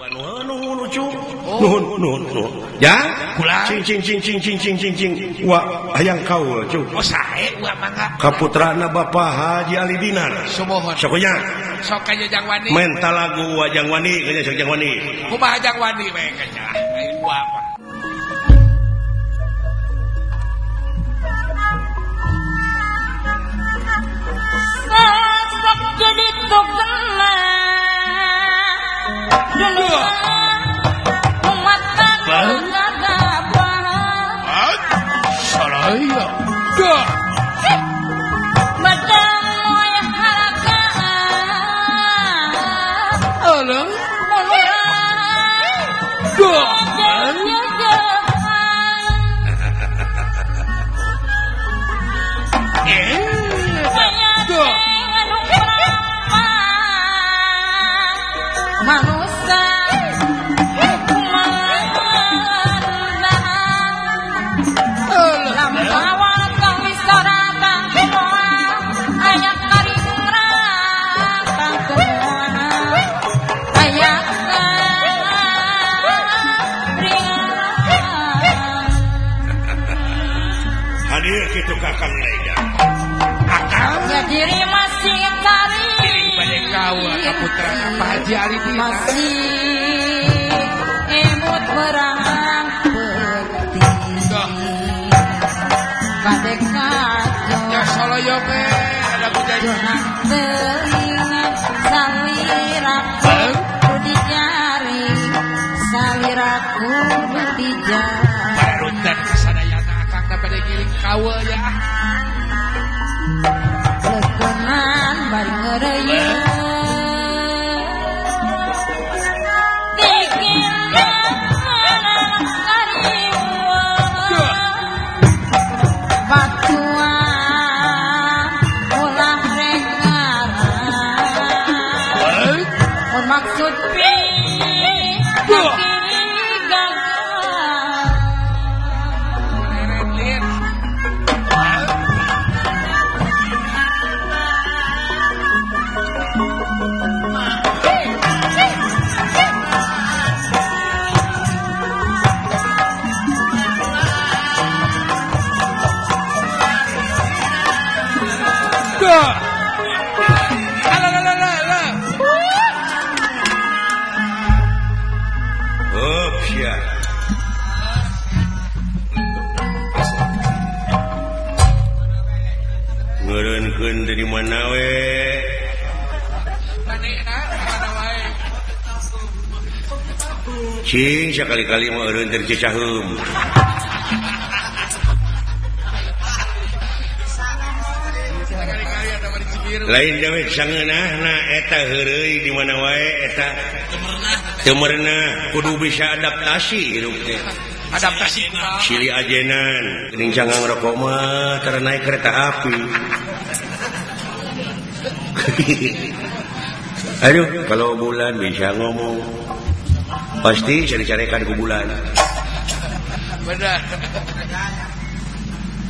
Nuhun lucu. Nuhun nuhun nuhun. Ya, cing cing cing cing cing cing cing cing. Wa hayang kaul cu. Oh sae wa mangga. Kaputrana Bapak Haji Ali Dinar. Sumuhun. Sok nya. Sok ka Jang Wani. Menta lagu wa Jang Wani kanya sok Jang Wani. Kumaha Jang Wani we kanya. Lain wa mah. Sosok jadi tukena dunia umat gagabah Saraya. Dah. Badang moy harakaan Alah. Dah. Eh. Dah. Manusia Hadir kitu Kakang Laida. Akang ya diri masih kari bade kawa ka putra Pak Haji Ali Dinar. Masih emut berang peti kadek kajo Ya soloyo me ada budaya. Jonang teringat saliraku budi jari saliraku budi jari Baruntan kasadayana akang da bade ngiring kawa ya. Lekonan bari ngeureuyeun dikira kariweuh batuan ulah rek ngarang mun maksud pi kiri gagal Lin. Dah. Alah alah alah alah. Up sia. Ngeureunkeun dari mana we? Manehna mana wae. Cing sakali-kali mah eureun teh Cicaheum. Sekali-kali ada mah di Cibiru. Lain dewek sangeunahna eta heureuy di mana wae eta teu merenah kudu bisa adaptasi hirup teh. Adaptasi kumaha? Silih ajenan geuning cangang rokok mah tara naik kereta api. Aduh, kalau bulan bisa ngomong pasti cari-carikan ku bulan. Benar.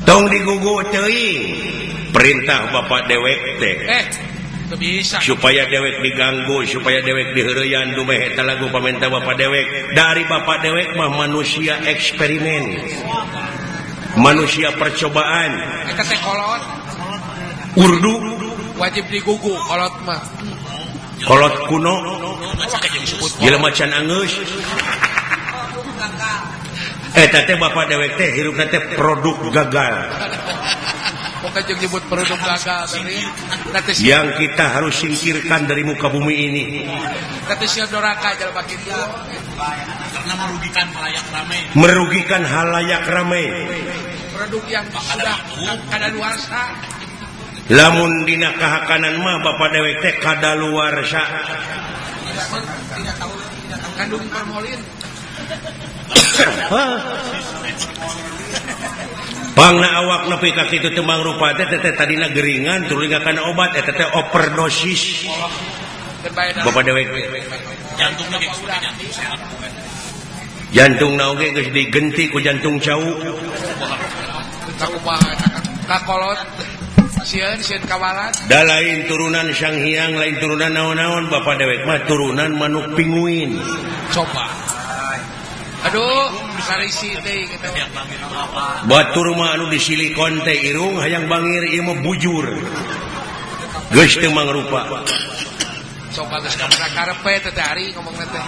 Tong digugu teuing perintah bapak dewek teh. Teu bisa. Supaya dewek diganggu, supaya dewek diheureuyan dumeh eta lagu pamenta bapak dewek. Dari bapak dewek mah manusia eksperimen. Manusia percobaan. Eta teh kolot. Urdu wajib digugu kolot mah. Kolot kuno. Jelema can angeus. Eta teh bapak dewek teh hirupna teh produk gagal. Bukan jeung nyebut produk gagal tadi. Nanti yang kita harus singkirkan dari muka bumi ini. Nanti siap doraka jelema kitu. Karena merugikan halayak ramai. Merugikan halayak ramai. Produk yang sudah kadaluarsa. Lamun dina kahakanan mah bapak dewek teh kadaluarsa. Tidak tahu, tidak tahu kandung formalin. Pangna awak nepi ka kitu teu mangrupa teh teh tadina geringan tuluy kana obat eta teh overdosis. Bapak dewek jantungna ge geus jantung sehat. Jantungna oge geus digenti ku jantung cau. Kakumaha kakolot sieun sieun kawalan. Da lain turunan Sang Hyang, lain turunan naon-naon, bapak dewek mah turunan manuk pinguin. Coba. Aduh, sarisi teh kitu. Batur mah anu di silikon teh irung hayang bangir ieu mah bujur. Geus teu mangrupa. Coba geus kamana karepe teh teh ari ngomongna teh.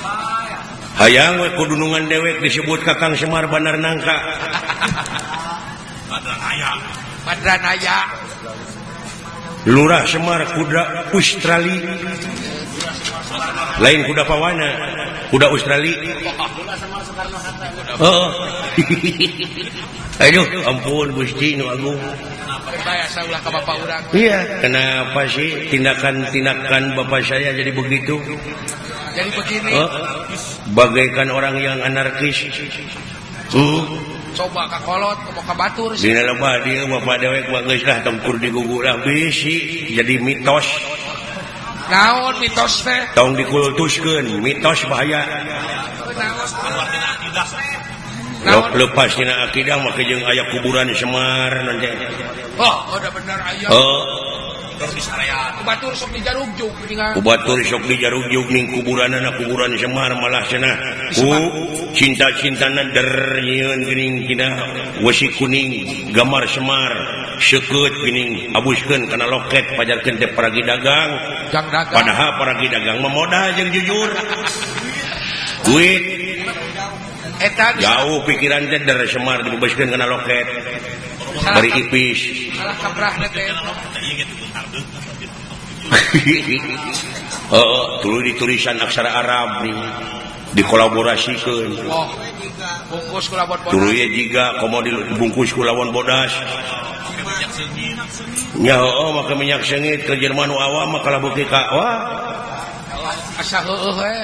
Hayang we kudunungan dewek disebut Kakang Semar Bandar Nangka. Badranaya. Lurah Semar kuda Australia. Lain kuda pawana, kuda Australia. Oh. Aduh, ampun Gusti nu agung. Biasa ulah ka bapak urang. Iya, kenapa sih tindakan-tindakan bapak saya jadi begitu? Jadi begini. Oh, bagaikan orang yang anarkis. Coba ka kolot, mau ka batur sih. Dina lebah dia bapak dewek mah geus lah tempur digugu lah bisi jadi mitos. Naon mitos teh? Tong dikultuskeun, mitos bahaya. Naon? Lepas dina akidah mah jeung aya kuburan Semar nanti. Oh, udah bener aya. Oh. Batur sok dijarugjug geuningan. Batur sok dijarugjug ning kuburanana kuburan Semar malah cenah. Ku cinta-cintana der nyieun geuning tina wesi kuning gambar Semar seukeut geuning abuskeun kana loket pajarkeun teh paragi dagang. Padahal paragi dagang mah modal jeung jujur. Duit eta jauh pikiran teh der Semar dibebaskeun kana loket. Bari ipis. Salah kaprahna teh. Oh, tuluy ditulisan aksara Arab nih dikolaborasikeun. Oh, bungkus ku lawan bodas. Tuluy jiga komo dibungkus ku lawan bodas. Nya heueuh make minyak seungit ke Jerman nu awam mah kalah beuki ka wah. Asa heueuh we.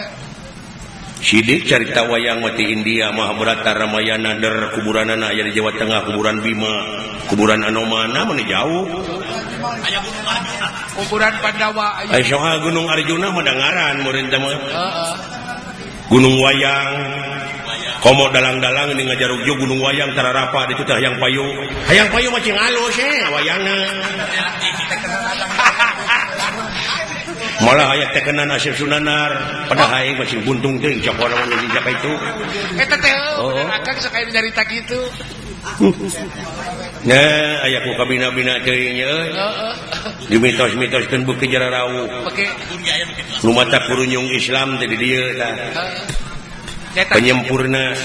Sidik carita wayang mah ti India Mahabharata Ramayana der kuburanana aya di Jawa Tengah kuburan Bima, kuburan Anomana mah jauh. Aya Gunung Arjuna. Kuburan Pandawa aya. Aya soal Gunung Arjuna mah dangaran meureun teh mah. Heeh. Gunung Wayang. Komo dalang-dalang ini ngajarugjug Gunung Wayang tararapa ditu teh hayang payu. Hayang payu mah cing alus wayangna. Malah aya tekenan Asep Sunanar, padahal aing masih buntung teuing cokor mun jejak itu. Eta teh heueuh akang sok aya nyarita kitu. Nah, aya ku kabina-bina teuing nya euy. Heeh. Dimitos-mitoskeun beuki jararau. Beuki nu mata kurunyung Islam teh di dieu tah. Penyempurna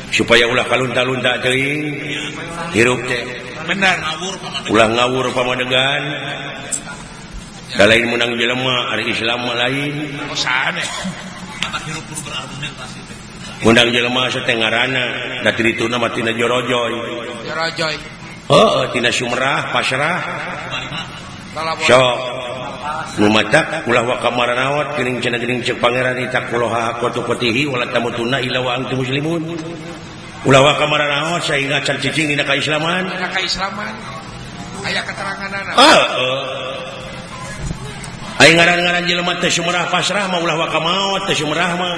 supaya ulah kalunta-lunta teuing hirup teh. Bener. Ulah ngawur pamadegan. Da lain menang jelema ari Islam mah lain. Oh sanes. Menang jelema teh ngaranna da ti dituna mah tina Jorojoy. Jorojoy. Heeh, tina Sumerah, Pasrah. Sok nu matak ulah wa kamaranawat geuning cenah geuning ceuk pangeran itaqullaha haqqa tuqatihi wala tamutunna illa wa antum muslimun. Ulah wa kamaranawat sehingga can cicing dina kaislaman. Dina kaislaman. Aya keteranganana. Heeh. Aing ngaran-ngaran jelema teh Sumerah Pasrah mah ulah waka maot teh Sumerah mah.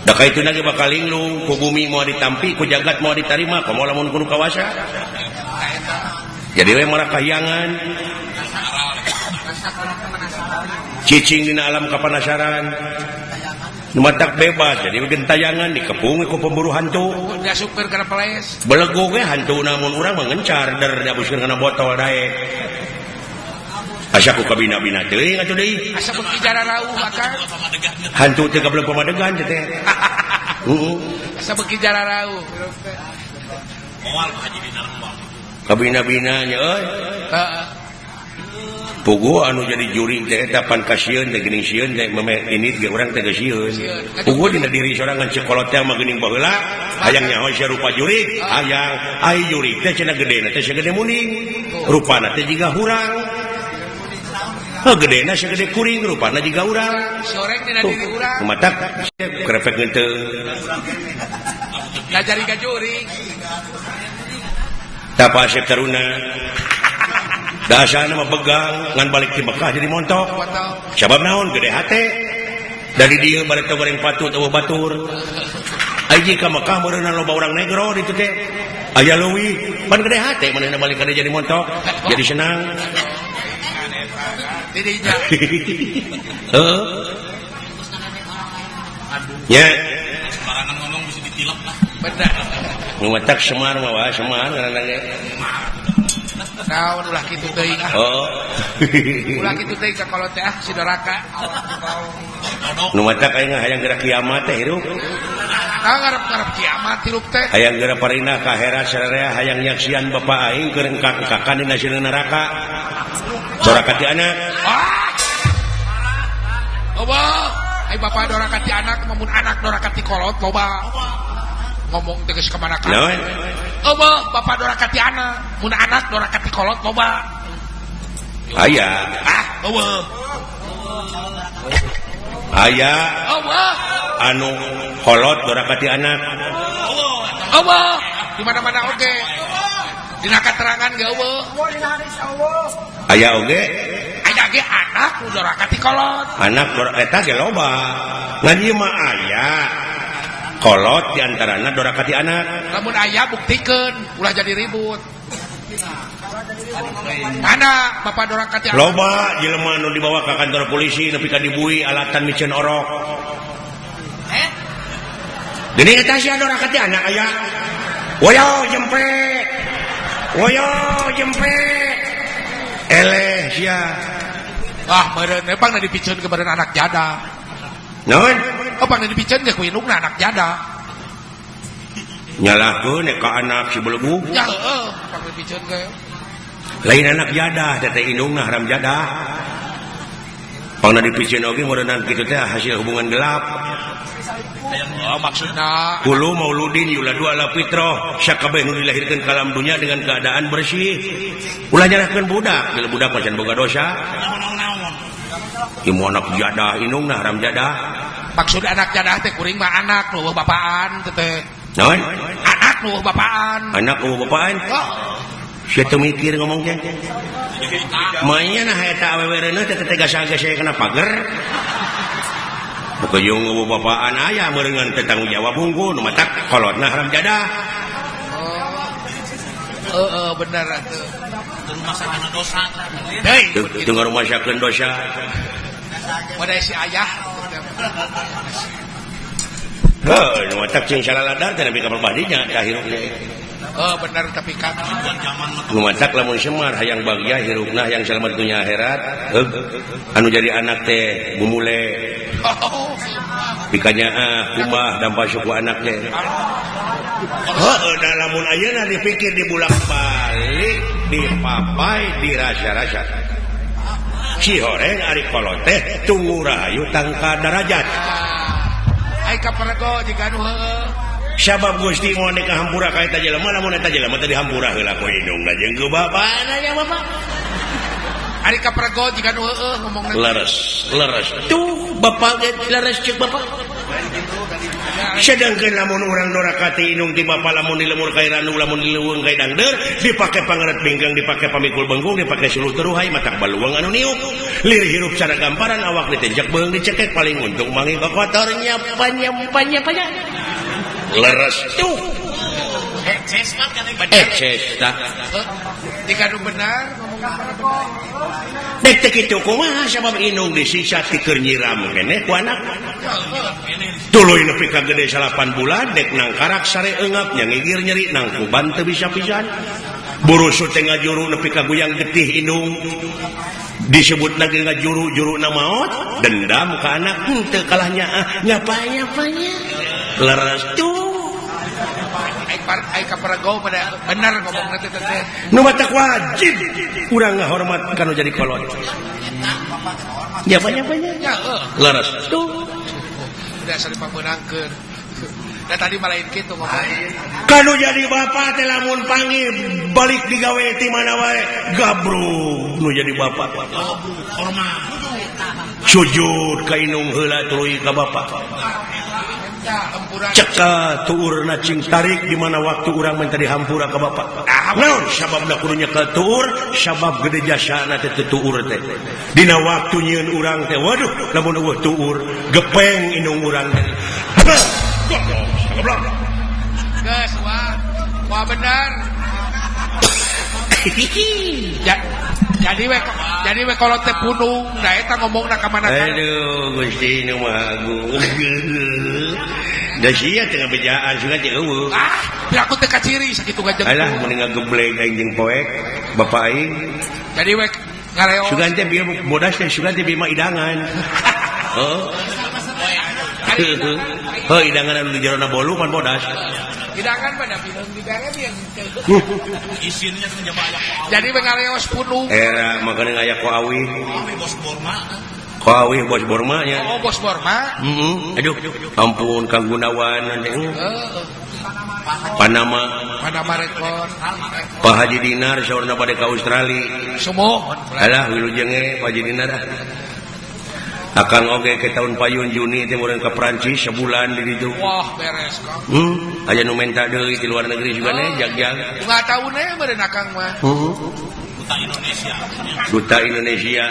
Da kaituna ge bakal linglung ku bumi moal ditampi ku jagat moal ditarima komo lamun kudu kawasa. Jadi we marah kahyangan. Cicing dina alam kapanasaran. Nu matak bebas jadi we gentayangan dikepung ku pemburu hantu. Diasupkeun kana peles. Belegug we hantu namun urang mah ngencar der diabuskeun kana botol daek. Asa ku kabina-bina teuing atuh deui. Asa beuki jararauh akang. Hantu teh kabeleg pamadegan teh. Heeh. Asa beuki jararauh. Moal haji dina moal. Kabina-bina nya euy. Heeh. Puguh anu jadi juri teh eta pan kasieun teh geuning sieun teh memeh ini ge urang teh geus sieun. Puguh dina diri sorangan ceuk kolot teh mah geuning baheula hayang nyaho sia rupa jurig, hayang ai jurig teh cenah gedena teh sagede muning. Rupana teh jiga hurang. Gedena segede kuring rupana jiga urang. Soreng dina diri urang. Matak krepek henteu. Ngajari ka jurig. Tapa Asep Taruna. Dasarna mah begang ngan balik ti Mekah jadi montok. Sabab naon gede hate. Dari dieu balik teh goreng patut eueuh batur. Aji ka Mekah meureunna loba urang negro ditu teh. Aya leuwih pan gede hate manehna balik ka jadi montok, jadi senang. Didinya. Heeh. Nya. Sembarangan ngomong bisa ditilep lah. Bener. Nu matak Semar mah wah Semar ngaranna ge. Naon ulah kitu teuing ah. Oh. Ulah kitu teuing ka kolot teh ah si doraka. Nu matak aing hayang geura kiamat teh hirup. Nah ngarep-ngarep kiamat hirup teh. Hayang geura parinah ka akhirat sararea hayang nyaksian bapa aing keur engkak-engkakan dina sieun neraka. Doraka ti anak. Ah. Loba, ai bapa doraka ti anak mun anak doraka ti kolot loba. Ngomong teh geus ka mana ka. Naon? Loba, bapa doraka ti anak, mun anak doraka ti kolot loba. Aya. Ah, eueuh. Aya. Eueuh. Anu kolot doraka ti anak. Eueuh. Di mana-mana oge. Dina katerangan ge eueuh. Aya oge. Aya ge anak nu doraka ti kolot. Anak doraka eta ge loba. Ngan ieu mah aya. Kolot di antarana doraka ti anak. Lamun aya buktikeun, ulah jadi ribut. Mana bapak doraka ti anak? Loba jelema nu dibawa ka kantor polisi nepi ka dibui alatan miceun orok. Eh? Geuning eta sia doraka ti anak aya. Woyo jempe. Woyo jempe. Eleh sia. Wah, meureun pangna dipiceun ke meureun anak jada. Naon? Oh, pangna dipiceun ge ku indungna anak jada. Nyalahkeun ka anak si belegu. Ya heueuh, pangna dipiceun ge. Lain anak jadah teh teh indungna haram jadah. Pangna dipiceun oge meureunang kitu teh hasil hubungan gelap. Oh, maksudna Kulu mauludin yuladu ala fitrah, sakabeh nu dilahirkeun ka alam dunya dengan keadaan bersih. Ulah nyalahkeun budak, bila budak mah can boga dosa. Ieu anak jadah indungna haram jadah. Maksud anak jadah teh kuring mah anak nu bapaan teh teh. Naon? Anak nu bapaan. Anak nu bapaan? Oh. Sia teu mikir ngomong teh. Manya nah eta awewe reuneuh teh teh gasa-gasa kana pager. Pokoknya eueuh bapaan aya meureungan teh tanggung jawab hungkul nu matak kolotna haram jadah. Oh. Heeh bener atuh. Teu rumasakeun dosa. Deui teu ngarumasakeun dosa. Wadah si ayah. Heuh, nu matak cing salaladar teh nepi ka badinya tah hirup teh. Oh bener tapi kan nu matak lamun Semar hayang bagya hirupna hayang selamat dunya akhirat. Heug, anu jadi anak teh bumule. Pikanya ah kumbah dampa suku anak teh. Heuh, da lamun ayeuna dipikir dibulak-balik, dipapai, dirasa-rasa. Cihoreng ari kolot teh tunggu rahayu tangka darajat. Ai kapergo jiga nu heueuh. Sabab Gusti moal ka hampura ka eta jelema lamun eta jelema teh dihampura heula ku indungna jeung ku bapana nya bapak. Ari kapergo jiga nu heueuh ngomongna. Leres, leres. Tuh bapak ge leres ceuk bapak. Sedangkan lamun urang doraka ti indung ti bapa lamun di lemur ka randu lamun di leuweung ka dangdeur dipake pangeret bingkang dipake pamikul bengkung dipake suluh teruhai matak baluang anu niuk lir hirup cara gamparan awak ditenjak beung dicekek paling untung mangi kotor nyapa nyapa nyapa leres tuh ekses mah kan ekses tah jika nu benar ngomong dek teh kitu kumaha sabab indung disiksa ti keur nyiram keneh ku anak tuluy nepi ka gede 8 bulan dek nangkarak sare eungap nya ngigir nyeri nangkuban teu bisa pisan burusut teh ngajuru nepi ka guyang getih indung disebut lagi ngajuru juruna maot dendam ka anak henteu kalah nyaah nyapa-nyapanya leres tuh ai kapergo pada bener ngomongna teh teh nu matak wajib urang ngahormat ka nu jadi kolot nyapa-nyapanya nya heuh leres tuh udah sering pangmeunangkeun. Da tadi mah lain kitu ngomong. Kanu jadi bapak teh lamun panggil balik digawe ti mana wae gabrug nu jadi bapak. Hormat. Sujud ka indung heula tuluy ka bapak. Cekal tuurna cing tarik di mana waktu urang minta dihampura ka bapak. Naon sababna kudu nyekel tuur? Sabab gede jasana teh teu tuur teh. Dina waktu nyieun urang teh waduh lamun eueuh tuur gepeng indung urang teh. Goblok, goblok. Geus wah. Wah bener. Jadi we kolot teh punung, da eta ngomongna ka mana. Aduh, Gusti nu Maha Agung. Da sia teh ngabejaan sugan teh eueuh. Ah, piraku teh kaciri sakitu gajeng. Alah mending ngagebleng aing jeung poek bapak aing. Jadi we ngareos. Sugan teh bieu bodas teh sugan teh bieu mah idangan. Heeh. Heuh, idangan anu di jerona bolu pan bodas. Idangan mah da bileung dibere bieu. Isinnya teh jaba aya ku awi. Jadi we ngareos punung. Era makana aya ku awi. Bos Borma. Ku awi bos Borma nya. Oh, bos Borma. Heeh. Aduh, ampun Kang Gunawan. Heeh. Panama. Panama Record. Pak Haji Dinar saurna bade ka Australia. Sumuhun. Alah wilujeng ge Pak Haji Dinar. Akang oge ke tahun payun Juni teh meureun ka Prancis sebulan di ditu. Wah, beres Kang. Aya nu menta deui di luar negeri juga nih jag-jag. Enggak tahu nih meureun akang mah. Duta Indonesia. Duta Indonesia.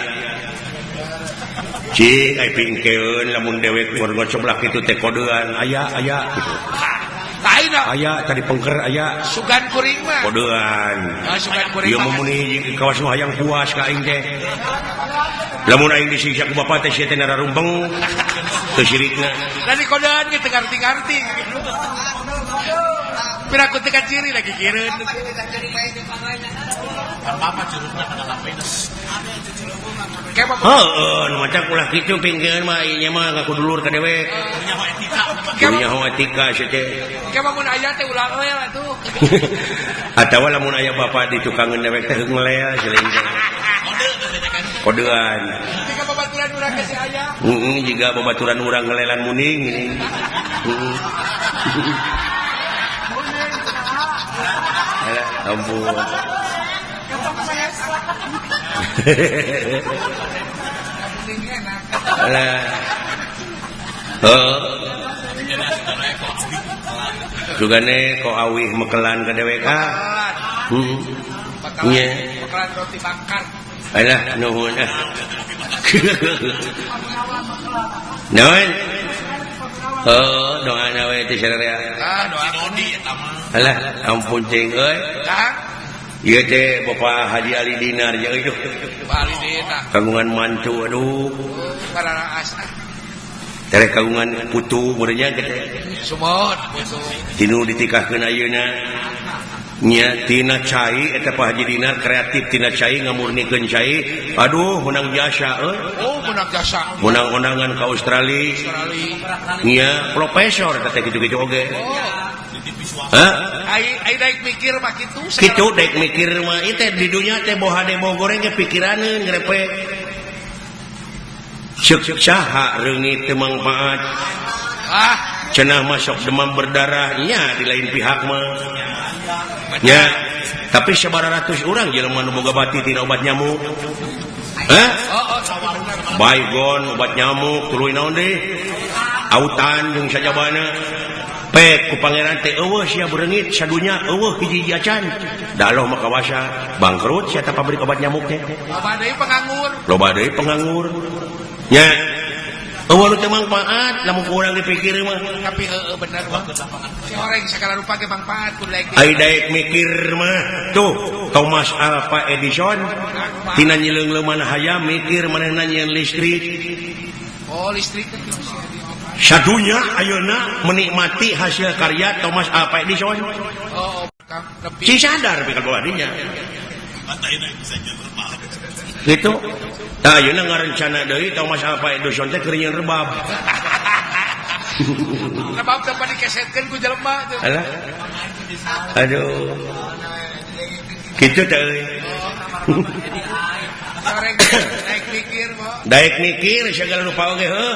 Cik ai pingkeun lamun dewek war ngocoblak kitu teh kodean aya aya kitu. Lain aya tadi pengker aya sugan kuring mah. Kodean. Ah, sugan kuring. Ieu mah muni kawas nu hayang puas ka aing teh. Lamun aing disiksa ku bapa teh sia teh nararumpeng teu sirikna. Lah di kodean ge teu ngarti-ngarti. Piraku teu kaciri lagi kireun. Kan bapa curugna kana lapena. Heeh, nu maca ulah kitu pingkeun mah ieu mah ngaku dulur ka dewek. Nyaho etika sia teh. Ke mun aya teh ulah we atuh. Atawa lamun aya bapa di tukangeun dewek teh ngelea selain teh. Kodean. Jika babaturan urang ke si aya. Heeh, jiga babaturan urang ngelelan muning ini. Heeh. Alah, ampun. Alah. Heeh. Sugane ko awih mekelan ka dewek ah. Heeh. Nya. Mekelan roti bakar. Alah nuhun ah. Naon? Heuh, doana we teh sararea. Ah, doa Dodi eta mah. Alah, ampun cing euy. Kang. Ieu teh Bapak Haji Ali Dinar jeung euy. Pak Ali Dinar. Kagungan mantu aduh. Pararaas ah. Tereh kagungan putu meureunnya teh. Sumon putu. Tinu ditikahkeun ayeuna. Nya tina cai eta Pak Haji Dinar kreatif tina cai ngamurnikeun cai. Aduh menang jasa euy. Oh menang jasa. Menang undangan ka Australia. Nya profesor eta teh kitu-kitu oge. Oh. Hah? Ai daek mikir mah kitu. Kitu daek mikir mah ieu teh di dunya teh boha de boh goreng ge pikiraneun ngrepe. Ceuk saha reungit teu mangfaat. Ah, cenah masuk demam berdarah nya di lain pihak mah. Ya, tapi sabaratus orang jelema nu boga bati tina obat nyamuk. Hah? Baygon obat nyamuk tuluy naon deui? Autan jeung sajabana. Pek ku pangeran teh eueuh sia bereungit sadunya eueuh hiji acan. Da Allah mah kawasa bangkrut sia ta pabrik obat nyamuk teh. Loba deui penganggur. Loba deui penganggur. Nya. Eueuh nu teu mangfaat lamun ku urang dipikir mah. Tapi heueuh bener mah. Si orang segala rupa ge mangfaat ku daek. Ai daek mikir mah tuh Thomas Alva Edison tina nyileung-leuman hayam mikir manehna nyieun listrik. Oh listrik teh kitu sia di obat. Sadunya ayeuna menikmati hasil karya Thomas Alva Edison. Oh, Kang lebih. Ci sadar pikir bawa dinya. Gitu. Tah ayeuna ngarencana deui Thomas Alva Edison teh keur nyieun rebab. Rebab teh pan dikesetkeun ku jelema teh. Alah. Aduh. Kitu teh euy. Orang daek mikir mah. Daek mikir segala rupa oge heuh.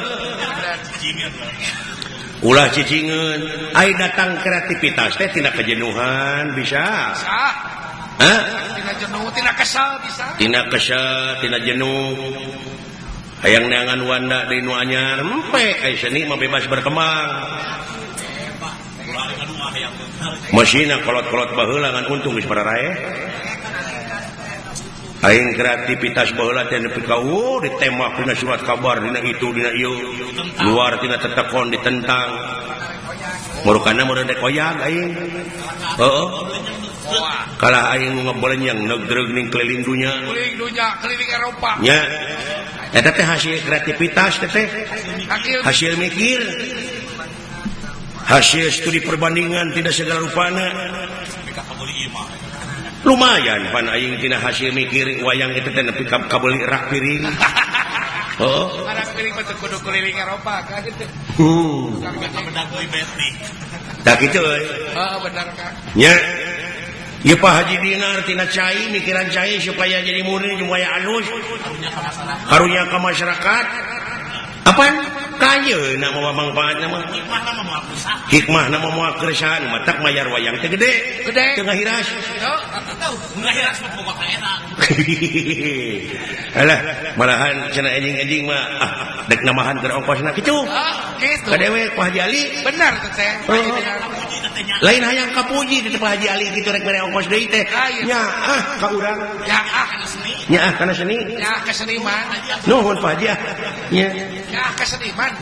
Ulah cicingeun. Ai datang kreativitas teh tina kejenuhan bisa. Bisa. Hah? Tina jenuh, tina kesel bisa. Tina kesel, tina jenuh. Hayang neangan wanda deui nu anyar, empe ai seni mah bebas berkembang. Mesinna kolot-kolot baheula ngan untung geus pararaeh. Aing kreativitas baheula teh nepi ka ditembak dina surat kabar dina itu dina ieu. Luar tina tetekon ditentang. Murukana meureun rek oyag aing. Heeh. Kalah aing ngebelenyang negdreug ning keliling dunya. Keliling dunya, keliling Eropa. Nya. Eta teh hasil kreativitas teh. Hasil mikir. Hasil studi perbandingan tidak segala rupana. Lumayan pan aing tina hasil mikir wayang itu teh nepi ka kabeuli rak piring. Oh. Rak piring mah teu kudu keliling Eropa kan. Tah kitu euy. Heeh bener Kang. Nya. Ieu Pak Haji Dinar tina cai mikiran cai supaya jadi murni supaya alus. Karunya ka masyarakat. Apaan? Kayeuna mah mangfaatna mah. Hikmahna mah moal keresahan matak mayar wayang teh gede. Gede. Teu ngahiras. Ngahiras mah boga kaena. Alah, malahan cenah enjing-enjing mah ah dek namahan keur ongkosna kitu. Ah, kitu. Ka dewe Pak Haji Ali. Bener teh. Lain hayang kapuji teh Pak Haji Ali kitu rek mere ongkos deui teh. Nya ah ka urang. Ya ah kana seni. Nya ah kana seni. Ya ah keseniman. Nuhun Pak Haji ah. Nya. Ya ah keseniman.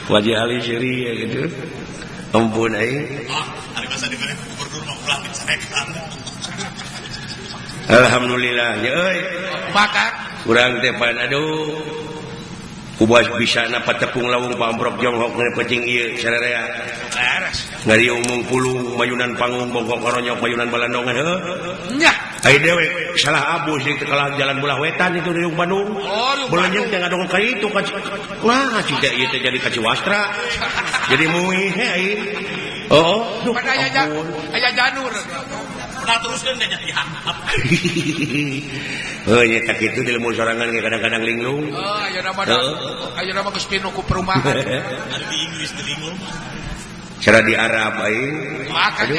Pak Haji Ali seuri ya gitu. Ampun aing. Ah, ari basa dibere gubernur mah ulah dicarekan. Alhamdulillah ya euy. Maka urang teh pan aduh. Kubas bisa napa tepung lawung pamprok jonghok ngeupeung ieu sararea. Leres. Ngariung mungkulung mayunan panggung bongkok koronyok mayunan balandongan heuh. Nya. Ai dewek salah abus di kalah jalan belah wetan itu di Bandung. Oh, Belenyeng teh ngadongeng ka itu ka. Wah, cik teh ieu teh jadi kaciwastra. Jadi muih he aing. Oh, duh. Pada aya janur. Nah teruskeun teh jadi hak. Heuh nya tak kitu di lembur sorangan ge kadang-kadang linglung. Oh, ayeuna mah ayeuna mah geus pinuh ku perumahan. Ari di Inggris di linglung. Cara di Arab aing. Aduh.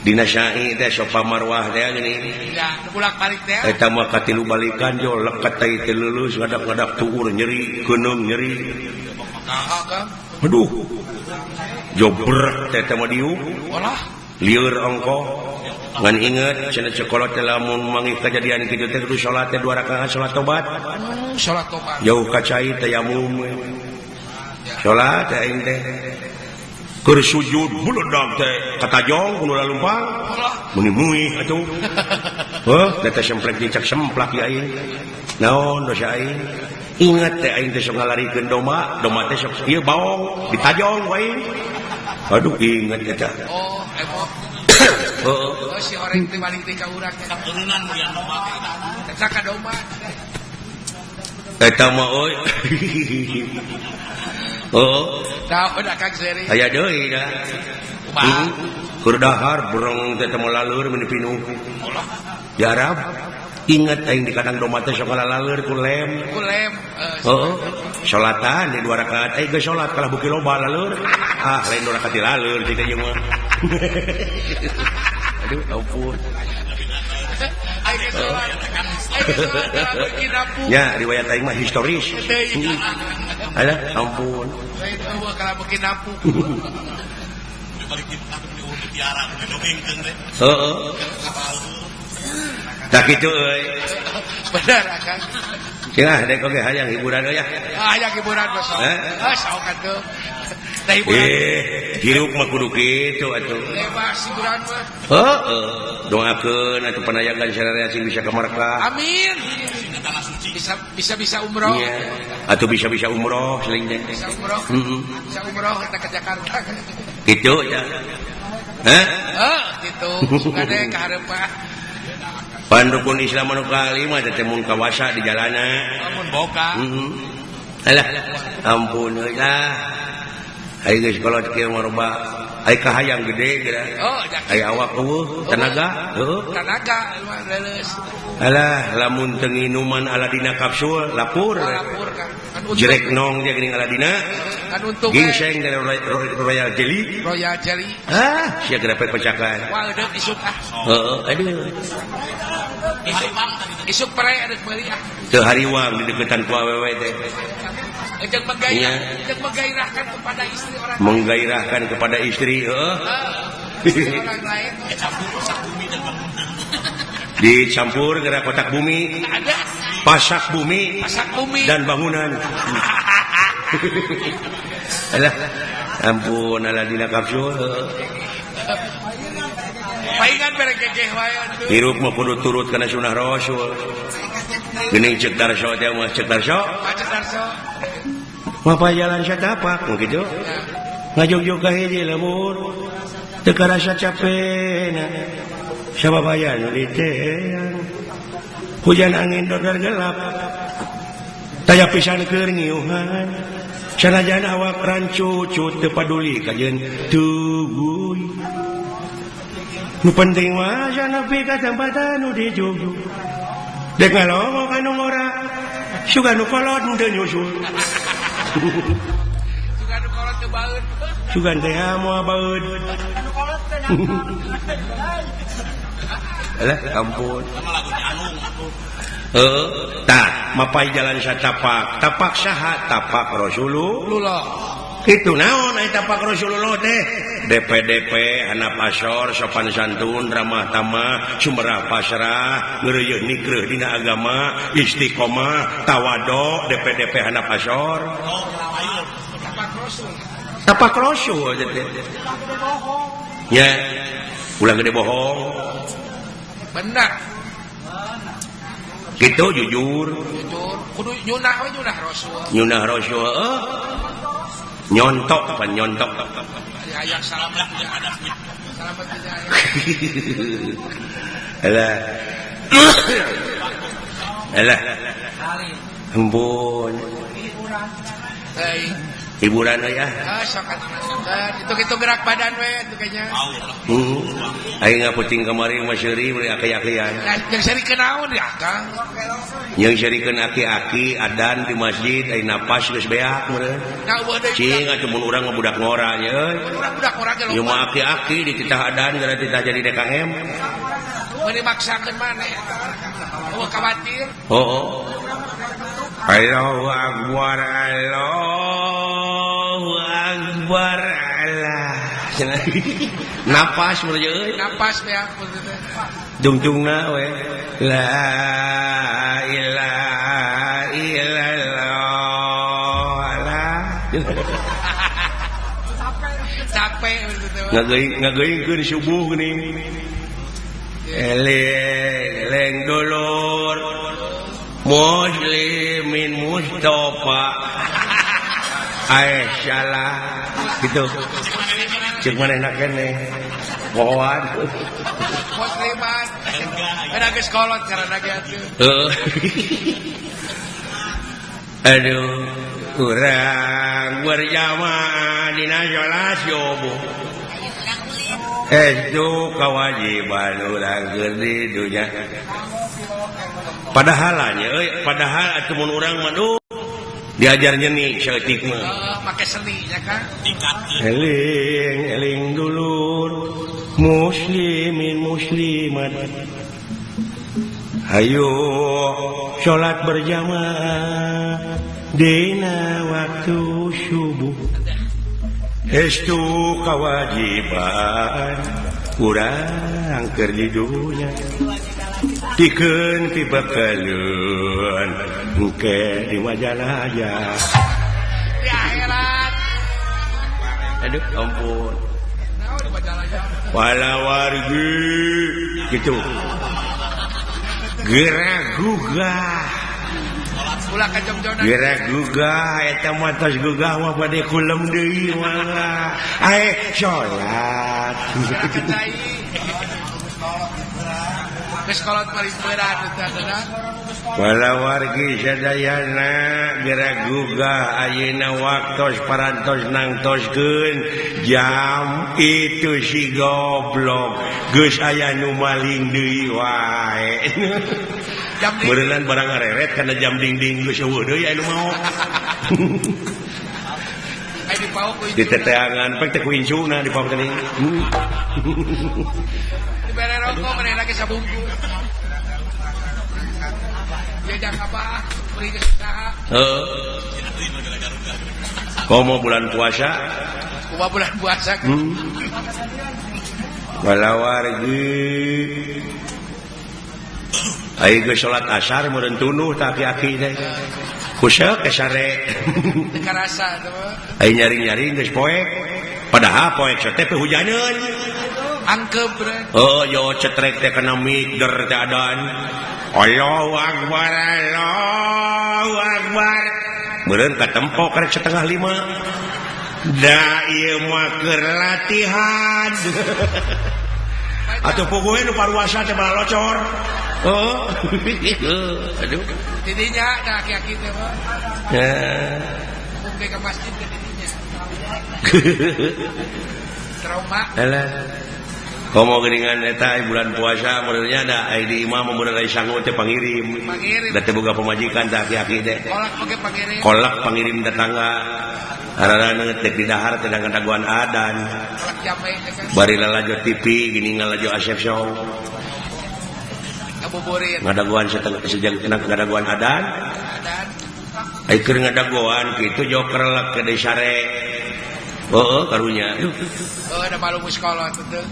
Dina syai teh sopa marwah teh gini. Ya, bolak-balik teh. Eta mah katilu balikan jo leket teh teu lulus ngadak-ngadak tuur nyeri, keuneng nyeri. Aduh. Jobrek teh teh mah diuk. Olah. Lieur ongkoh. Ngan inget cenah cekolot teh lamun manggih kajadian kitu teh kudu salat teh 2 rakaat salat tobat. Salat tobat. Jauh ka cai tayamum. Salat teh aing teh. Keur sujud beledag teh katajong kudu lalumpang. Meuni muih atuh. Heuh, teh semplek dicak semplak ieu aing. Naon dosa aing? Ingat teh aing teh sok ngalarikeun domba, domba teh sok ieu baong ditajong wae. Aduh ingat eta. Oh, emok. Heeh. Oh, si horeng teh balik deui ka urang teh. Katurunan mulia domba teh. Eta ka domba. Eta mah euy. Oh. Naon akang seri? Aya deui da. Kumaha? Keur dahar bereng teh teu laleur meuni pinuh. Di Arab ingat aing di kandang domba teh sok laleur ku lem. Ku lem. Heeh. Salatan di 2 rakaat aing geus salat kalah beuki loba laleur. Ah, lain 2 rakaat di laleur cik ieu mah. Aduh, ampun. Aing geus salat. Aing geus salat kalah beuki napu. Ya, riwayat aing mah historis. Alah, ampun. Lain eueuh kalah beuki napu. Balik di Mekah di mutiara didongengkeun teh. Heeh. Tah kitu euy. Bener akang. Cenah dek oge hayang hiburan euy ya. Ah, hayang hiburan mah sok. Ah, sok atuh. Tah hiburan. Hirup mah kudu kitu atuh. Bebas hiburan mah. Heeh. Doakeun atuh panayagan sararea sing bisa ka Makkah. Amin. Bisa umroh. Iya. Atuh bisa-bisa umroh seling teh. Bisa umroh. Heeh. Bisa umroh kita ke Jakarta. Kitu ya. Hah? Heuh, kitu. Sugane ka hareupan. Pandukun Islam anu kalima teh mun kawasa di jalana. Mun boga. Heeh. Alah, ampun euy lah. Ai geus kolot kieu mah loba. Ai kahayang gede geura. Oh, ai awak eueuh tenaga, heuh. Tenaga leuleus. Alah, lamun teu nginuman Aladina kapsul lapur. Lapur kan. Jerek nong dia geuning Aladina. Kan untung gingseng dari Royal Jelly. Royal Jelly. Ah, sia geura pecakan. Wah, deuk isuk ah. Heeh, aduh. Isuk pere deuk meuli ah. Teu hariwang di deketan ku awewe teh. Jeung menggairahkan kepada istri orang. Menggairahkan kepada istri, heeh. Orang lain. Dicampur geura kotak bumi. Ada. Pasak bumi. Pasak bumi dan bangunan. Alah, ampun Aladina kapsul. bere gegeh wae atuh. Hirup mah kudu turut kana sunah Rasul. Geuning ceuk Darso teh mah ceuk Darso. Ceuk Darso. Mapa jalan satapak kitu. Ngajogjog ka hiji lembur. Teu karasa capena. Sababaya nu diteang. Hujan angin dodor gelap. Taya pisan keur ngiuhan. Sanajan awak rancucut teu paduli kajeun tuguy. Nu penting mah nepi ka tempat anu dijugjug. Dek ngalongok anu ngora, sugan nu kolot teu nyusul. Sugan nu kolot teu baeud. Sugan teh moal baeud. Nu kolot teh nangkal. Alah ampun. Tah mapai jalan satapak, tapak saha, tapak Rasulullah. Itu naon aya tapak Rasulullah teh? DPDP handap asor, sopan santun, ramah tamah, sumerah pasrah, ngeureuyeun nikreuh dina agama, istiqomah, tawado, DPDP handap asor. Tapak Rasul. Tapak Rasul teh. Nya, ulah gede bohong. Benar. Gitu jujur. Jujur. Kudu nyunah we nyunah Rasul. Nyunah Rasul heuh. Nyontok pan nyontok. Hayang salamet ada. Salamet tidak. Alah. Alah. Ampun. Hiburan we ah. Ah sok atuh. Itu-itu gerak badan we atuh kayaknya. Aing ngaputing kamari mah seuri bari aki-akian. Jeung seurikeun naon di akang? Jeung seurikeun aki-aki adan di masjid ai napas geus beak meureun. Cing atuh mun urang mah budak ngora nya euy. Urang budak ngora ge loba. Ieu mah aki-aki dititah adan gara titah jadi DKM. Meuni maksakeun maneh. Eueuh kawatir. Heuh. Allahu akbar, Allahu akbar, Allah. Napas meureun euy. Napas beak meureun teh. Dungtungna we. La ilaha illallah. Allah. Capek meureun teh. Ngageuingkeun subuh geuning. Eleng eleng dulur. Muslimin Mustafa Aisyah gitu cek manehna keneh pohoan musliman kana geus kolot carana ge atuh aduh urang berjamaah dina salat subuh itu kewajiban urang keur di dunya. Padahalnya euy, padahal atuh mun urang mah duh diajar nyeni saeutik mah. Heeh, make seni nya kan. Eling eling dulur muslimin muslimat. Hayu salat berjamaah dina waktu subuh. Estu kewajiban urang keur di dunya. Dikeun pibekaleun engke di majalaya di akhirat. Aduh ampun. Naon di majalaya? Wala wargi gitu. Gerak gugah. Ulah ka jomjonan. Gerak gugah eta mah tos gugah mah bade kulem deui mangga. Ae salat. Geus kolot paling berat teh adalah. Wala wargi sadayana gerak gugah ayeuna waktos parantos nangtoskeun jam itu si goblok geus aya nu maling deui wae. Meureunnan barang ngareret kana jam dingding geus eueuh deui anu mau. Ai dipaok ku di teteangan pek teh ku incuna dipaok teh. Dibere rokok manehna ge sabungkus. Ya jangan apa, beri geus saha. Heeh. Komo bulan puasa? Kumaha bulan puasa? Walawargi. Ayo geus salat asar meureun tunuh ta aki-aki teh. Kuseuk ke sare. Teu karasa teh. Ayo nyaring-nyaring geus poek. Padahal poek teh hujaneun. Angkep bre. Oh yo cetrek teh kana mic der teh adan. Allahu akbar Allahu akbar. Meureun katempo karek 4:30. Da ieu mah keur latihan. Atuh puguh nu paruasa teh balocor. Oh. Aduh. Tidinya da aki-aki teh mah. Heeh. Mungkin ke masjid teh tidinya. Trauma. Alah. Komo geuningan eta bulan puasa meureunnya da ai di imah meureun ai sangu teh pangirim. Pangirim. Da teh boga pamajikan teh aki-aki teh. Kolak oge pangirim. Kolak pangirim tetangga. Ararana teh di dahar teh ngadaguan adan. Kolak jambe teh kan. Bari lalajo TV gini ngalajo Asep Show. Ngabuburit. Ngadaguan setengah sejam ngadaguan adan. Adan. Ai keur ngadaguan kitu joker lak ke sare. Heeh karunya. Oh, ada malu muskolot teh.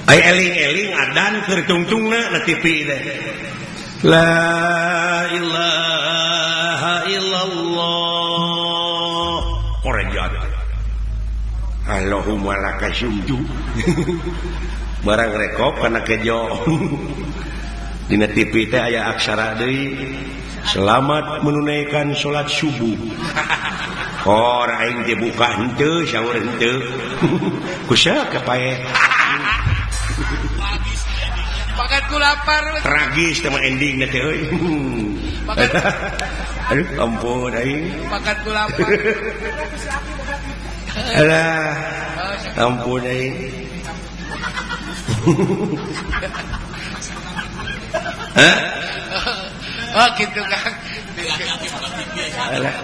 Ai eling-eling adan keur tungtungna na TV teh. La ilaha illallah. Korejat. Allahumma laka syumtu. Barang rekop kana kejo. Dina TV teh aya aksara deui. Selamat menunaikan salat subuh. Kor aing teh buka henteu sahur henteu. Kusa kapae. Makan ku lapar. Tragis teh mah ending teh euy. Aduh ampun aing. Makan ku lapar. Alah. Ampun aing. Hah? Oh gitu Kang.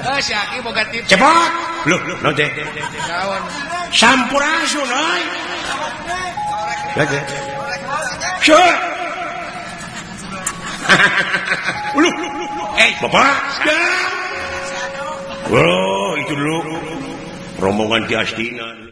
Oh si Aki boga TV. Cepot. Loh, naon teh? Naon? Sampurasun euy. Sure. Uluh, bapak. Oh, itu dulu rombongan Ki Astina.